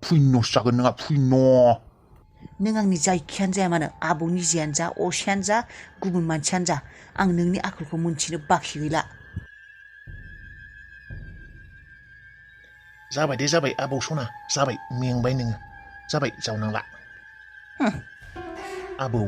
फुइन'सो जागोन नोंहा फुइन'। नों आंनि जायखियानो जाया मानो आबौनि जियानो जा असेयानो जा गुबुन मानसियानो जा आं नोंनि आखलखौ मोनथिनो बाखि गैला। जाबाय दे जाबाय आबौ सना जाबाय मेंबाय नोङो जाबाय जावनांला। आबौ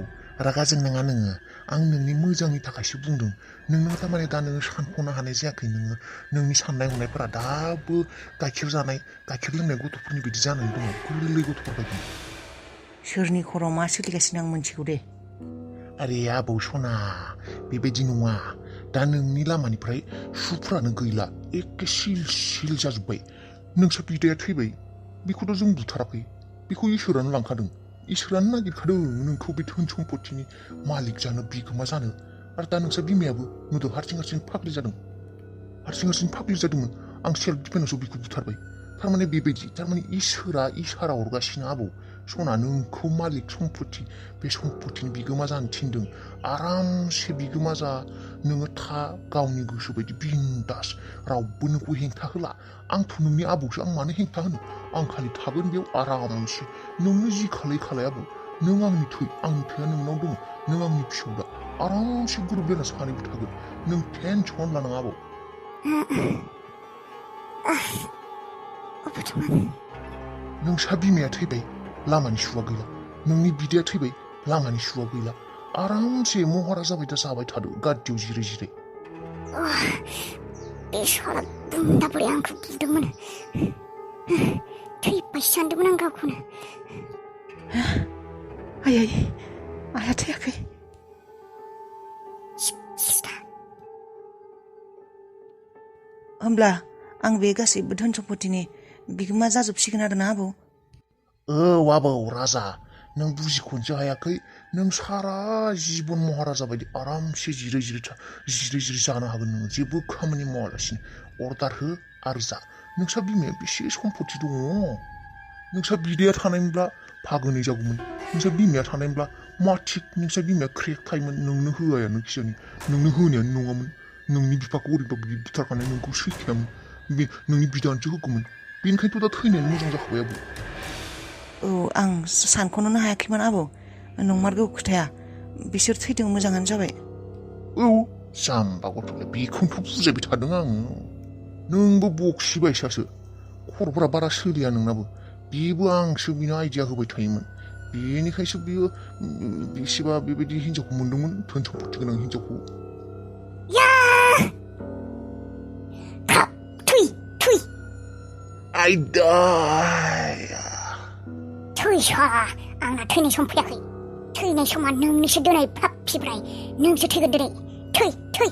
रागा जोंनाङा नोङो आं नोंनि मोजांनि थाखायसो बुंदों। नोंनाव थारमाने दा नोङो सानख'नो हानाय जायाखै नोङो नोंनि साननाय हनायफोरा दाबो गाइखेर जानाय गाइखेर लोंनाय गथ'फोरनि बायदि जानानै दङ गोरलै गथ'फोर बायदि। सोरनि खर'आव मा सोलिगासिनो आं मोनथिगौ दे। आरे आबौ सना बेबायदि नङा दा नोंनि लामानिफ्राय सुफ्रानो गैला एखे सिल सिल जाजोब्बाय। नोंसा बिदाया थैबाय बेखौथ' जों बुथाराखै बेखौ इसोरानो लांखादों। इसोरानो नागिरखादों नोंखौ बे धोन सम्पतिनि मालिक जानो बिगोमा जानो। आरो दा नोंसा बिमायाबो नुदों हारसिं हारसिं फाग्लि जादों हारसिं हारसिं फाग्लि जादोंमोन। आं सेल्फ डिफेन्सआव बेखौ बुथारबाय। थारमाने बेबायदि थारमाने इसोरा इसारा हरगासिनो आबौ सना नोंखौ मालिक सम्पति बे सम्पतिनि बिगोमा जानो थिनदों। आरामसे बिगोमा जा नोङो था गावनि गोसो बायदि बिन्दास रावबो नोंखौ हेंथा होला। आंथ' नोंनि आबौसो आं मानो हेंथा होनो आं खालि थागोन बेयाव आरामसे नोंनो जि खालाय आबौ। नों आंनि थैया नोंनाव दङ नों आंनि फिसौला आरामसे गोरोबलायना सानैबो थागोन नों टेनसन लानाङा आबौ। नोंसा बिमाया थैबाय लामानि सुवा गैला नोंनि बिदाया थैबाय लामानि सुवा गैला। आरामसे महाराजा बायदि जाबाय थादो गाद्दियाव जिराय जिराय। बे साला बुन्दा बुरि आंखौ बुदोंमोन थैबाय सानदोंमोन आं गावखौनो। आयै आइया थैयाखै। होमब्ला आं बे गासैबो धोन सम्पतिनि बिगोमा जाजोबसिगोन आरोना आबौ? औ आबौ राजा नों बुजिख'नोसो हायाखै नों सारा जिबन महाराजा बायदि आरामसे जिराय जिराय जानो हागोन नोङो जेबो खामानि मावालासिनो अर्डार हो आरो जा। नोंसा बिमाया बेसे सम्पति दङ नोंसा बिदाया थानायमोनब्ला फागोनै जागौमोन। नोंसा बिमाया थानायमोनब्ला मा थिग नोंसा बिमाया क्रेक थायोमोन नोंनो होआयानो खिजानि नोंनो होनायानो नङामोन। नोंनि बिफाखौ ओरैबा बिदि बुथारखानाय नोंखौ सैखायामोन बे नोंनि बिदानोसो होगौमोन। बेनिखायनोथ' दा थैनायानो मोजां जाखाबाय आबौ। औ आं सानख'नोनो हायाखैमोन आबौ नंमारगौ खोथाया बिसोर थैदों मोजाङानो जाबाय। औ जाम्बा गथ'लाय बेखौनोथ' बुजायबाय थादों आङो। नोंबो बक्सि बायसासो खर'फोरा बारा सोलिया नोंनाबो। बेबो आंसो बिनो आइडिया होबाय थायोमोन बेनिखायसो बियो बेसेबा बेबायदि हिनजावखौ मोन्दोंमोन धोन सम्पति गोनां हिनजावखौ। थै साला आंना थैनाय सम फैयाखै। थैनाय समा नोंनिसो दिनै फाफिब्राय नोंसो थैगोन दिनै थै।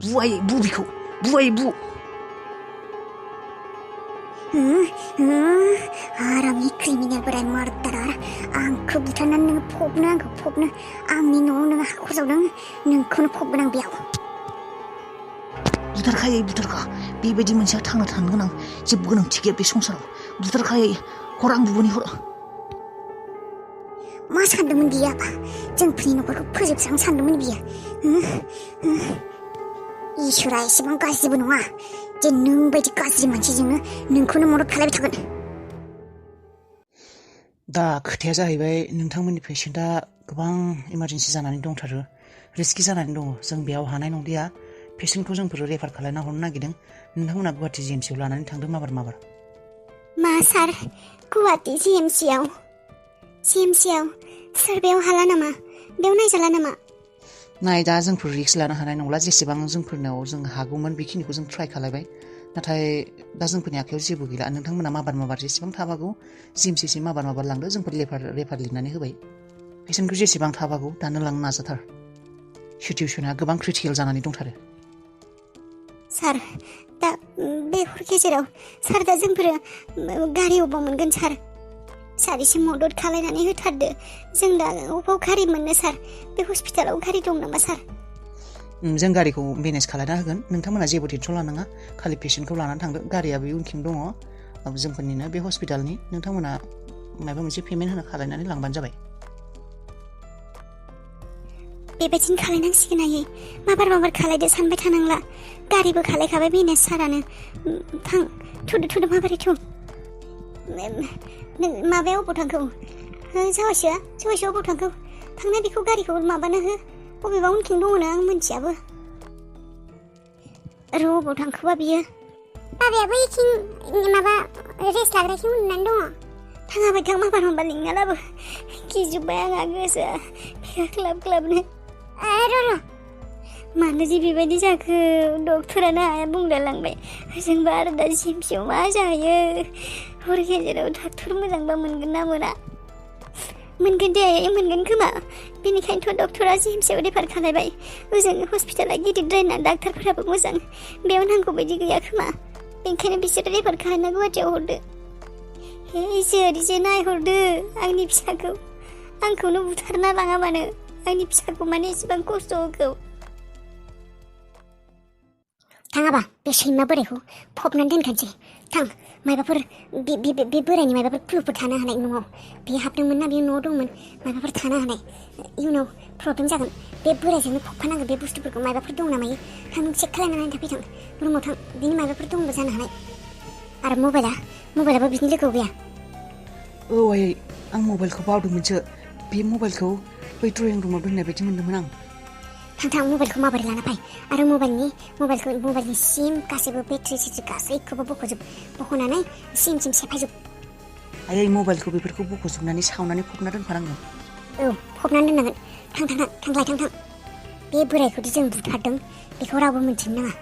बुआयै बु बिखौ बुआयै बु। आरामनि क्रिमिनेल बोराय मार्दारार आंखौ बुथारनानै नोङो फबनो आंनि न'आव नोङो हाखर जावदों नोंखौनो फबगोन आं बेयाव। बुथारखायै बुथारखा बेबायदि मोनसेया थांना थानो गोनां जेबो गोनांथि गैया बे संसाराव। बुथारखायै हर आं बुबोनि हर। मा सानदोंमोन बियो आफा जोंफोरनि न'खरखौ फोजोबस्रांनो सानदोंमोन बियो। इसोरा एसेबां गाज्रिबो नङा जे नों बायदि गाज्रि मानसिजोंनो नोंखौनो मदद खालामबाय थागोन। दा खोथाया जाहैबाय नोंथांमोननि पेसेन्टआ गोबां इमारजेन्सि जानानै दंथारो रिस्कि जानानै दङ। जों बेयाव हानाय नंलिया पेसेन्टखौ जोंफोर रेफार खालामना हरनो नागिरदों। नोंथांमोना गुवाहाटि जिएमसिआव लानानै थांदों माबार। मा सार गुवाहाटि जिएमसिआव सार बेयाव हाला नामा बेयाव नायजाला नामा? नाय दा जोंफोर रिक्स लानो हानाय नंला। जेसेबां जोंफोरनाव जों हागौमोन बेखिनिखौ जों ट्राइ खालायबाय नाथाय दा जोंफोरनि आखायाव जेबो गैला। नोंथांमोना माबार जेसेबां थाब हागौ जिएमसिसिम माबार लांदो। जोंफोर रेफार लिरनानै होबाय। पेसेन्टखौ जेसेबां थाब हागौ दानो लांनो नाजाथार। सिटुवेसना गोबां क्रिटिकेल जानानै दंथारो। सार दा बे हर गेजेराव सार दा जोंफोरो गारि अबाव मोनगोन सार एसे मदद खालायनानै होथारदो। जों दा अबाव गारि मोननो सार बे हस्पिटालाव गारि दं नामा सार? जों गारिखौ मेनेज खालायना होगोन। नोंथांमोना जेबो टेनसन लानाङा खालि पेसेन्टखौ लानानै थांदो। गारिया बे उनथिं दङ जोंफोरनिनो बे हस्पिटालनि। नोंथांमोना माबा मोनसे पेमेन्ट होनो खालायनानै लांबानो जाबाय। बेबायदिनो खालायनांसिगोन आयै माबार खालायदो सानबाय थानांला गारिबो खालायखाबाय बेनो सारानो थां थुदो माबारै थु नों माबायाव अबाव थांखौ जावासिया अबाव थांखौ थांना बेखौ गारिखौ माबानो हो बबेबा उनथिं दङनो आं मिथियाबो र' अबाव थांखोबा बियो बाबायाबो इथिं माबा रेस्ट लाग्राखि उन्दुनानै दङ थाङाबाय थां माबार लिंनालाबो गिजोब्बाय आंहा गोसोआ क्लाबनो र' मानो जि बेबायदि जाखो डक्टरानो हाया बुंलायलांबाय जोंबा आरो दा जिमसियाव मा जायो हर गेजेराव डक्टर मोजांबा मोनगोन ना मोना मोनगोन दे मोनगोन खोमा बेनिखायनोथ' डक्टरा जिमसियाव रेफार खालायबाय ओजों हस्पिटाला गिदिरद्रायना डाक्टारफोराबो मोजां बेयाव नांगौ बायदि गैया खोमा बेनिखायनो बिसोरो रेफार खालायना गुवाहाटियाव हरदो हे इसोर नायहरदो आंनि फिसाखौ आंखौनो बुथारना लाङाबानो आंनि फिसाखौ माने एसेबां खस्थ' होखौ थाङाबा बे सैमा बोरायखौ फबनानै दोनखानोसै थां माबाफोर बे बोरायनि माबाफोर प्रुफफोर थानो हानाय न'आव बे हाबदोंमोन ना बे न'आव दंमोन माबाफोर थानो हानाय इयुनाव प्रब्लेम जागोन बे बोरायजोंनो फबफानांगोन बे बुस्थुफोरखौ माबाफोर दं ना मायो थां चेक खालामनानै थाफै थां रुमाव थां बिनि माबाफोर दंबो जानो हानाय आरो मबाइलाबो बिनि लोगोआव गैया औ आयै आं मबाइलखौ बावदोंमोनसो बे मबाइलखौ बै ड्रयिं रुमाव दोननाय बायदि मोन्दोंमोन आं थां मबाइलखौ माबोरै लाना फै आरो मबाइलनि सिम गासैबो बेटारि सेटारि गासैखौबो बख'नानै सिमसिम सेफायजोब आयै मबाइलखौ बेफोरखौ बख'जोबनानै सावनानै फबना दोनफानांगोन औ फबनानै दोननांगोन थां बे बोरायखौदि जों बुथारदों बेखौ रावबो मिन्थिनो नाङा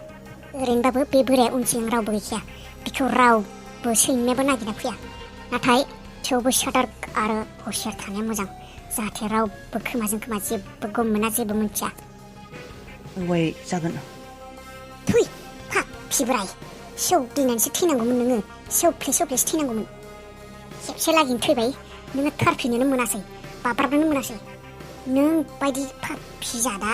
ओरैनोबाबो बे बोराया उनथिं रावबो गैखाया बेखौ रावबो सैमायाबो नागिरना फैया नाथाय थेवबो सादार आरो हुसियार थानाया मोजां जाहाथे रावबो खोमाजों खोमा जेबो गम मोना जेबो मिन्थिया औ जागोन थुइ फिब्राय सेवग्लिनानैसो थैनांगौमोन नोङो सेवफ्लेसो थैनांगौमोन खेबसे लागिनो थैबाय नोङो थारफिननोनो मोनासै बाब्राबनोनो मोनासै नों बायदि फिजादा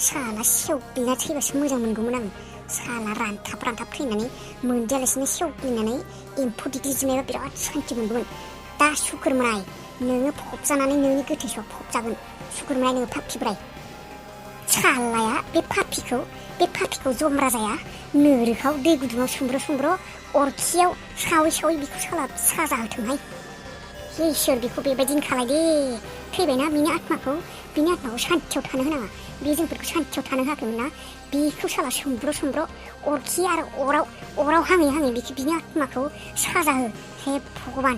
साला सेवग्लिना थैबासो मोजां मोनगौमोन आङो साला रानथाब थैनानै मोनजायालासिनो सेवग्लिनानै एम्फौ दिग्लिजोबनायबा बिराद सान्थि मोनगौमोन दा सुकुर मोनाय नोङो फबजानानै नोंनि गोथैसआव फबजागोन सुकुर मोनाय नोङो फिब्राय सालाया बे पापिखौ जमरा जाया नोरोखाव दै गुदुङाव सुमब्र' अरखियाव सावै बेखौ साजा होथोंहाय हे इसोर बेखौ बेबायदिनो खालायदे थैबायना बिनि आत्माखौ सान्थियाव थानो होनाङा बे जोंफोरखौ सान्थियाव थानो होआखैमोन ना बेखौ साला सुमब्र' अरखि आरो अराव हाङै बिनि आत्माखौ साजा हो हे भगबान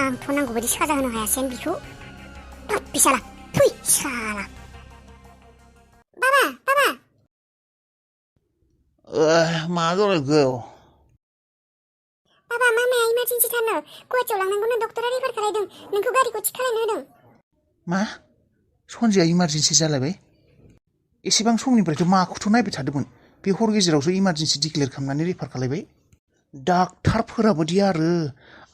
आंथ' नांगौ बायदि साजा होनो हायासै बिखौ पापि साला थुइ साला बाबा मा जालायखो बाबा मामाया इमारजेन्सि थारनो गुवाहाटियाव लांनांगौनो डक्टरा रेफार खालायदों नोंखौ गारिखौ थिक खालायनो होदों मा सन्जिया इमारजेन्सि जालायबाय एसेबां समनिफ्रायथ' माखौथ' नायबाय थादोंमोन बे हर गेजेरावसो इमारजेन्सि डिक्लेयार खालामनानै रेफार खालायबाय डाक्टारफोराबोदि आरो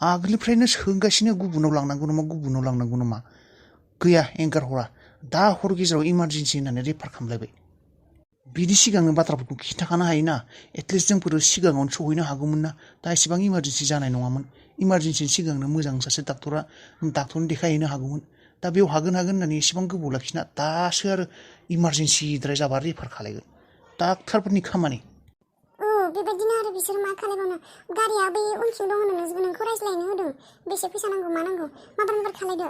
आगोलनिफ्रायनो सोंगासिनो गुबुनाव लांनांगौ नामा गैया एंगार हरा दा हर गेजेराव इमारजेन्सि होननानै रेफार खालामलायबाय बिनि सिगांनो बाथ्राफोरखौ खिन्थाखानो हायोना एटलिस्ट जोंफोर सिगाङावनो सहैनो हागौमोन ना दा एसेबां इमारजेन्सि जानाय नङामोन इमारजेन्सिनि सिगांनो मोजां सासे डाक्टरनो देखायहैनो हागौमोन दा बेयाव हागोन होननानै एसेबां गोबाव लाखिना दासो आरो इमारजेन्सिद्राय जाबा रेफार खालायगोन डाक्टारफोरनि खामानि बेबायदिनो आरो बिसोर मा खालायबावनो गारिया बै उनथिं दं होननानै नोंखौ रायज्लायनो होदों बेसे फैसा नांगौ मा नांगौ माबार खालायदो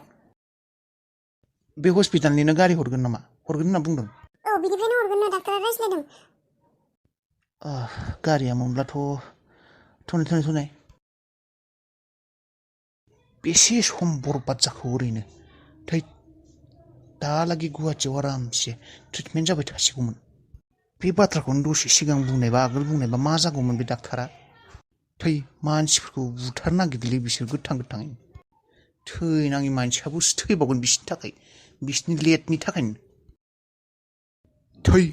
बे हस्पिटालनिनो गारि हरगोन होनना बुंदों औ बिनिफ्रायनो हरगोन ना डाक्टारा रायज्लायदों गारिया मोनब्लाथ' थनाय बेसे सम बरबाद जाखो ओरैनो थै दालागि गुवाहाटियाव आरामसे ट्रिटमेन्ट जाबाय थासिगौमोन बे बाथ्राखौनो दसे सिगां बुंनायबा आगोल बुंनायबा मा जागौमोन बे डाक्टारा थै मानसिफोरखौ बुथारनो नागिरदोंलै बिसोर गोथाङैनो थैनाङि मानसियाबोसो थैबावगोन बिसोरनि थाखाय बिसोरनि लेटनि थाखायनो थै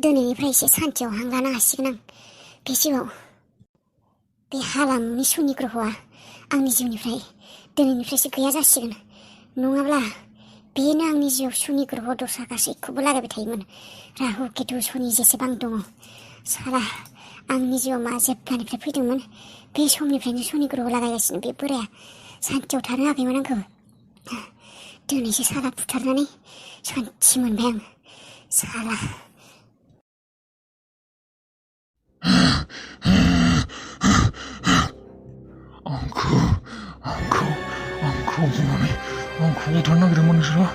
दिनैनिफ्राय एसे सान्थियाव हां लानो हासिगोन आं बे जिउआव बे हालामनि सुनि ग्रहआ आंनि जिउनिफ्राय दिनैनिफ्रायसो गैया जासिगोन नङाब्ला बेनो आंनि जिउआव सुनि ग्रह दस्रा गासैखौबो लागायबाय थायोमोन राहु केतु सनि जेसेबां दङ साला आंनि जिउआव मा जेब्लानिफ्राय फैदोंमोन बे समनिफ्रायनो सनि ग्रह लागायगासिनो बे बोराया सान्थियाव थानो हायाखैमोन आंखौ दिनैसो साला बुथारनानै सान्थि मोनबाय आं साला आंखौ बुंनानै आंखौ बुथारनो नागिरदोंमोन नोंसोरो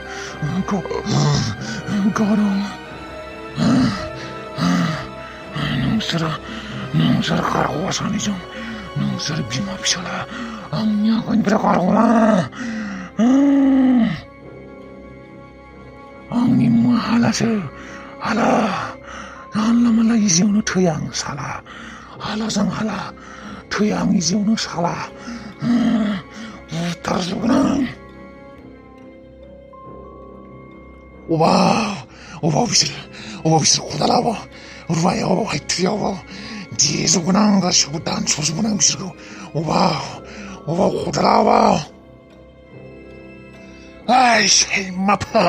गारं नोंसोर गारग'आ सानैजों नोंसोर बिमा फिसाला आंनि आखाइनिफ्राय गारग'ला आंनि मुङा हालासो हाला जानला मानला इजियावनो थैया आं साला हालाजों हाला थैया आं इजियावनो साला बुथारजोबगोन आं अबाव बिसोर खदाला अबाव रुवाया अबाव हायथुया अबाव देजोबगोन आं गासिखौबो दानस'जोबगोन आं बिसोरखौ अबाव खदाला अबाव सैमाफोर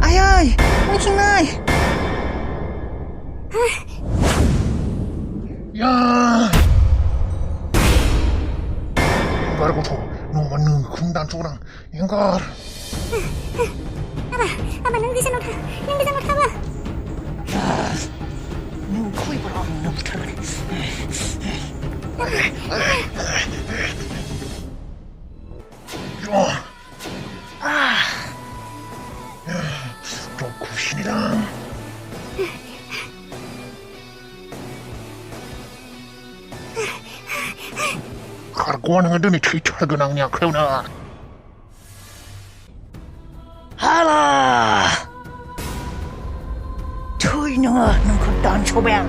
आयै उनथिंनाय एंगार गथ' नङाबा नोंखौनो दानस'गोन आं एंगार आबा नों गोजानाव थाबा नोंखौ एबार आंनो बुथारगोन खुसिनिदां खारग'आ नोङो दिनै थैथारगोन आंनि आखायावनो हाला थै नोंखौ दानस'बाय आं